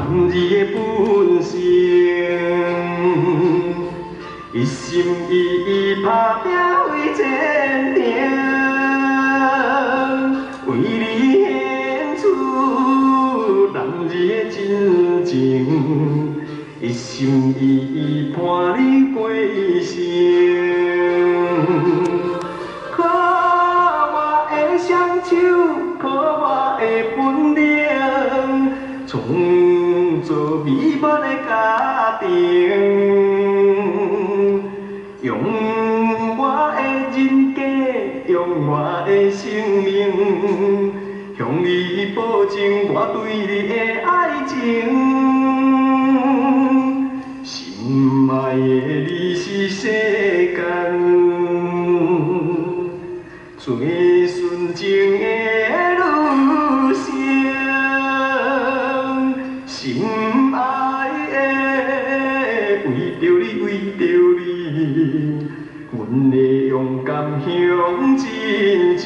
男兒的本性，一心一意打拼為前程，為你獻出男兒的真情，一心一意伴你過一生。靠我的雙手，靠我的本領，創造美滿的家庭。用我的人格，用我的生命，向你保證我對你的愛情。心愛的你是世間最純情的女性，心愛的，為著你，為著你，阮會勇敢向前前。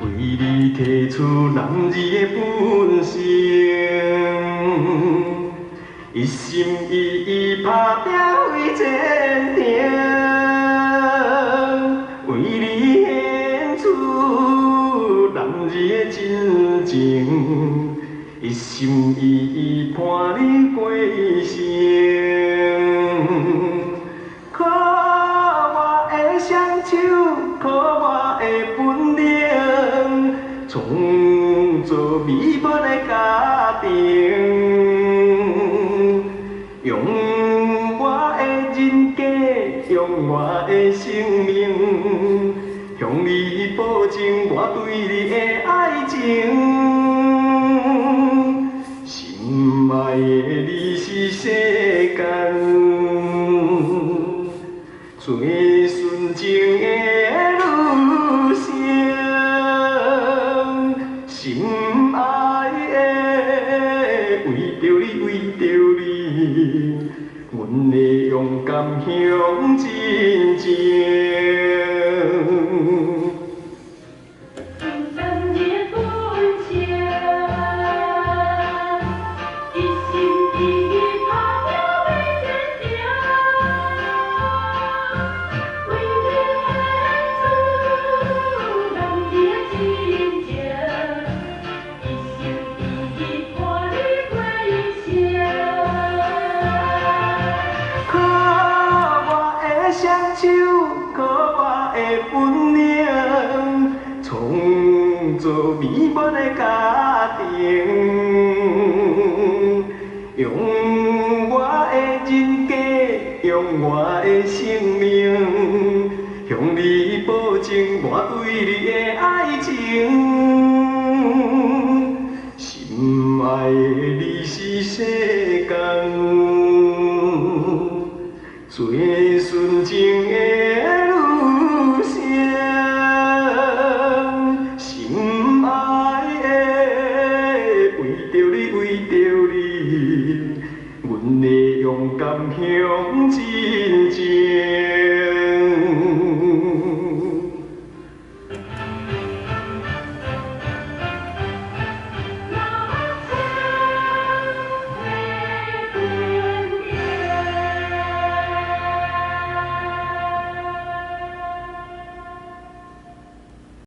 為你提出男兒的本性，一心一意打拼為前程，為你獻出男兒的真情，一心一意伴你過一生。靠我的雙手，靠我的本領，創造美滿的家庭。用我的人格，用我的生命，向你保證我對你的愛情。心愛的你是世間最純情的女性，心愛的，為著你，為著你，阮會勇敢向前前。靠我的雙手，靠我的本領，創造美滿的家庭。用我的人格，用我的生命，向你保證我對你的愛情。心愛的你是世間最純情的女性，心愛的，為著你，為著你，阮會勇敢向前前。